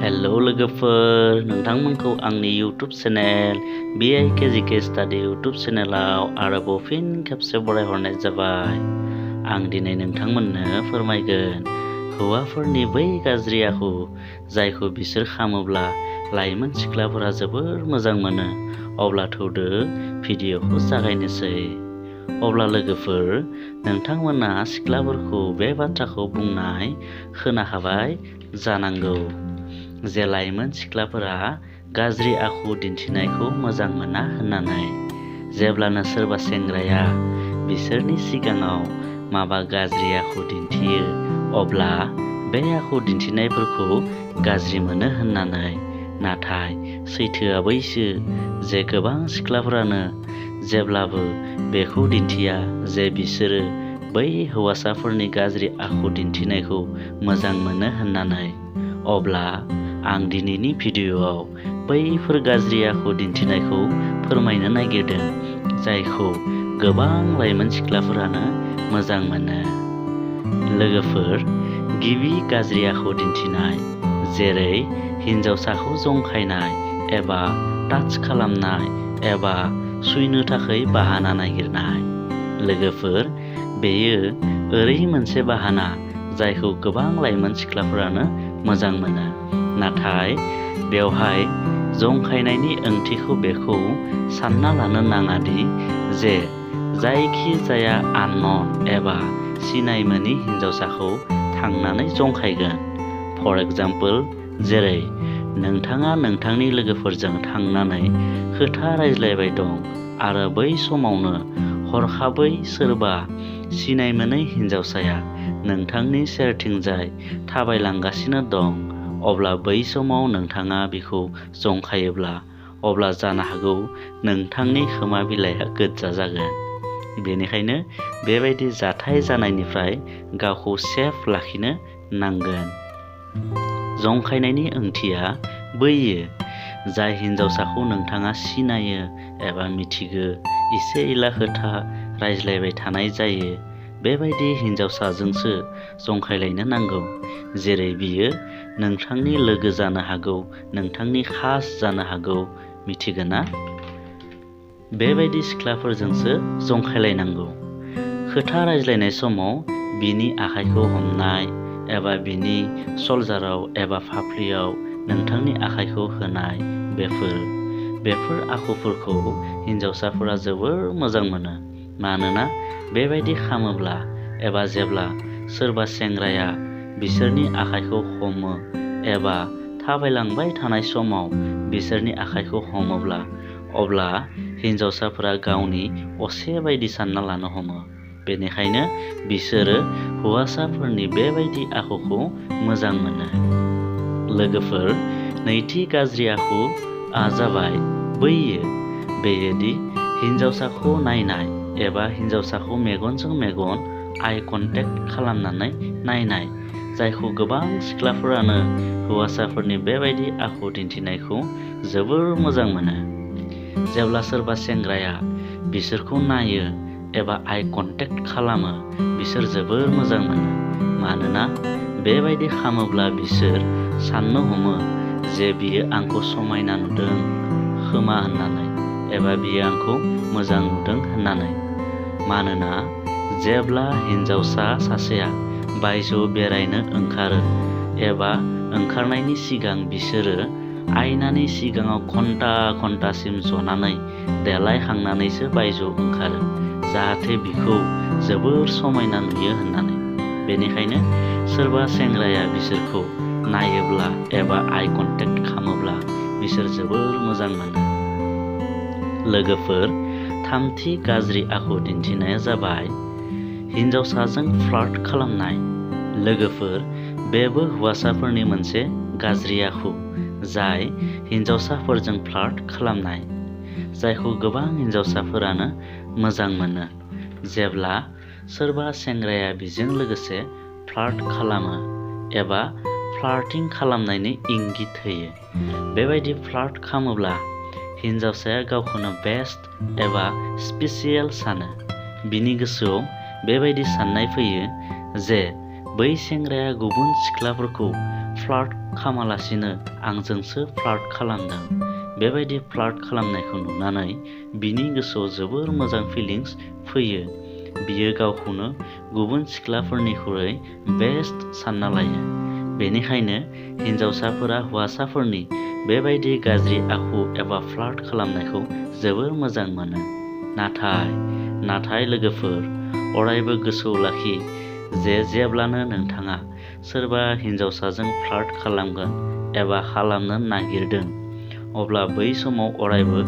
Hello लोगोफोर, नोंथांमोनखौ आंनि YouTube channel bikgk study YouTube चेनेलाव आरोबाव फिन खेबसे बरायहरनाय जाबाय। आं दिनै नोंथांमोननो फोरमायगोन हौवाफोरनि बै गाज्रि आखु जायखौ बिसोर खामोब्ला लाइमोन सिख्लाफोरा जोबोर मोजां मोनो। अब्ला थौदो भिडिअखौ जागायनोसै। अब्ला लोगोफोर, नोंथांमोना सिख्लाफोरखौ बे बाथ्राखौ बुंनाय खोनाखाबाय जानांगौ जे लाइमोन सिख्लाफोरा गाज्रि आखु दिन्थिनायखौ मोजां मोना होननानै। जेब्लानो सोरबा सेंग्राया बिसोरनि सिगाङाव माबा गाज्रि आखु दिन्थियो अब्ला बे आखु दिन्थिनायफोरखौ गाज्रि मोनो होननानै। नाथाय सैथोआ बैसो जे गोबां सिख्लाफोरानो जेब्लाबो बेखौ दिन्थिया जे बिसोरो बै हौवासाफोरनि गाज्रि आखु दिन्थिनायखौ मोजां मोनो होननानै। अब्ला आं दिनैनि भिडिअआव बैफोर गाज्रि आखु दिन्थिनायखौ फोरमायनो नागिरदों जायखौ गोबां लाइमोन सिख्लाफोरानो मोजां मोनो। लोगोफोर, गिबि गाज्रि आखु दिन्थिनाय जेरै हिन्जावसाखौ जंखायनाय एबा टाच खालामनाय एबा सुइनो थाखाय बाहाना नागिरनाय। लोगोफोर, बेयो ओरै मोनसे बाहाना जायखौ गोबां लाइमोन सिख्लाफोरानो मोजां मोनो। नाथाय बेवहाय जंखायनायनि ओंथिखौ बेखौ सानना लानो नाङादि जे जायखि जाया आननन एबा सिनाय मोनि हिन्जावसाखौ थांनानै जंखायगोन। फर एग्जाम्पल, जेरै नोंथाङा नोंथांनि लोगोफोरजों थांनानै खोथा रायज्लायबाय दं आरो बै समावनो हरखाबै सोरबा सिनाय मोनै हिन्जावसाया नोंथांनि सेरथिंजाय थाबायलांगासिनो दं। अब्ला बै समाव नोंथाङा बिखौ जंखायोब्ला अब्ला जानो हागौ नोंथांनि खोमा बिलाइया गोजा जागोन। बेनिखायनो बेबायदि जाथाय जानायनिफ्राय गावखौ सेफ लाखिनो नांगोन। जंखायनायनि ओंथिया बैयो जाय हिन्जावसाखौ नोंथाङा सिनायो एबा मिथिगो, इसे इला खोथा रायज्लायबाय थानाय जायो, बेबायदि हिन्जावसाजोंसो जंखायलायनो नांगौ। जेरै बियो नोंथांनि लोगो जानो हागौ, नोंथांनि खास जानो हागौ, मिथिगोना? बेबायदि सिख्लाफोरजोंसो जंखायलायनांगौ। खोथा रायज्लायनाय समाव बिनि आखाइखौ हमनाय एबा बिनि शल्जाराव एबा फाफ्लियाव नोंथांनि आखाइखौ होनाय, बेफोर आखुफोरखौ हिन्जावसाफोरा जोबोर मोजां मोनो। मानोना बेबायदि खामोब्ला एबा जेब्ला सोरबा सेंग्राया बिसोरनि आखाइखौ हमो एबा थाबायलांबाय थानाय समाव बिसोरनि आखाइखौ हमोब्ला अब्ला हिन्जावसाफोरा गावनि असे बायदि सानना लानो हमो। बेनिखायनो बिसोरो हौवासाफोरनि बेबायदि आखुखौ मोजां मोनो। लोगोफोर, नैथि गाज्रि आखुआ जाबाय बेयोदि हिन्जावसाखौ नायनाय एबा हिन्जावसाखौ मेगनजों मेगन आइ कन्टेक्ट खालामनानै नायनाय, जायखौ गोबां सिख्लाफोरानो हौवासाफोरनि बेबायदि आखु दिन्थिनायखौ जोबोर मोजां मोनो। जेब्ला सोरबा सेंग्राया बिसोरखौ नायो एबा आइ कन्टेक्ट खालामो, बिसोर जोबोर मोजां मोनो। मानोना बेबायदि खालामोब्ला बिसोर साननो हमो जे बियो आंखौ समायना नुदों खोमा होननानै एबा बियो आंखौ मोजां नुदों होननानै। मानोना जेब्ला हिन्जावसा सासेया बायजोआव बेरायनो ओंखारो एबा ओंखारनायनि सिगां बिसोरो आयनानि सिगाङाव घन्टासिम जनानै देलायखांनानैसो बायजोआव ओंखारो, जाहाथे बिखौ जोबोर समायना नुयो होननानै। बेनिखायनो सोरबा सेंग्राया बिसोरखौ नायोब्ला एबा आइ कन्टेक्ट खालामोब्ला बिसोर जोबोर मोजां मोनो। लोगोफोर, थामथि गाज्रि आखु दिन्थिनाया जाबाय हिन्जावसाजों फ्लार्ट खालामनाय। लोगोफोर, बेबो हौवासाफोरनि मोनसे गाज्रि आखु जाय हिन्जावसाफोरजों फ्लार्ट खालामनाय, जायखौ गोबां हिन्जावसाफोरानो मोजां मोनो। जेब्ला सोरबा सेंग्राया बिजों लोगोसे फ्लार्ट खालामो एबा फ्लार्टिं खालामनायनि इंगित होयो, बेबायदि फ्लार्ट खालामोब्ला हिन्जावसाया गावखौनो बेस्ट एबा स्पेसियेल सानो। बिनि गोसोआव बेबायदि साननाय फैयो जे बै सेंग्राया गुबुन सिख्लाफोरखौ फ्लार्ट खालामालासिनो आंजोंसो फ्लार्ट खालामदों। बेबायदि फ्लार्ट खालामनायखौ नुनानै बिनि गोसोआव जोबोर मोजां फिलिंस फैयो। बियो गावखौनो गुबुन सिख्लाफोरनिख्रुइ बेस्ट सानना लायो। बेनिखायनो हिन्जावसाफोरा हौवासाफोरनि बेबायदि गाज्रि आखु एबा फ्लार्ट खालामनायखौ जोबोर मोजां मोनो। नाथाय लोगोफोर, अरायबो गोसोआव लाखि जे जेब्लानो नोंथाङा सोरबा हिन्जावसाजों फ्लार्ट खालामगोन एबा खालामनो नागिरदों, अब्ला बै समाव अरायबो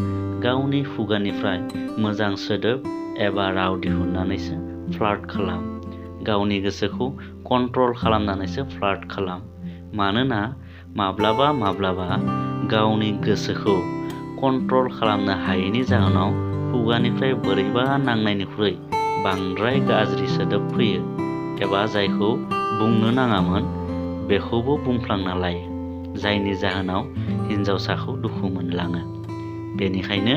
गावनि खुगानिफ्राय मोजां सोदोब एबा राव दिहुननानैसो फ्लार्ट खालाम। गावनि गोसोखौ कन्ट्रल खालामनानैसो फ्लार्ट खालाम। मानोना माब्लाबा गावनि गोसोखौ कन्ट्रल खालामनो हायैनि जाहोनाव खुगानिफ्राय बोरैबा नांनायनिख्रुइ बांद्राय गाज्रि सोदोब फैयो एबा जायखौ बुंनो नाङामोन बेखौबो बुंफ्लांना लायो, जायनि जाहोनाव हिन्जावसाखौ दुखु मोनलाङो। बेनिखायनो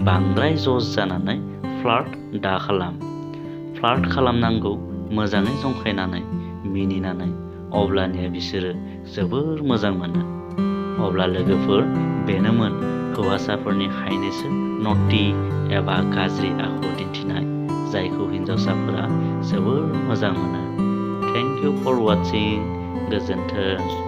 बांद्राय जज जानानै फ्लार्ट दा खालाम। फ्लार्ट खालामनांगौ मोजाङै जंखायनानै, मिनिनानै, अब्लानिया बिसोरो जोबोर मोजां मोनो। अब्ला लोगोफोर, बेनोमोन हौवासाफोरनि खायनैसो नटी एबा गाज्रि आखु दिन्थिनाय, जायखौ हिन्जावसाफोरा जोबोर मोजां मोनो। Thank you for watching. गोजोन्थों।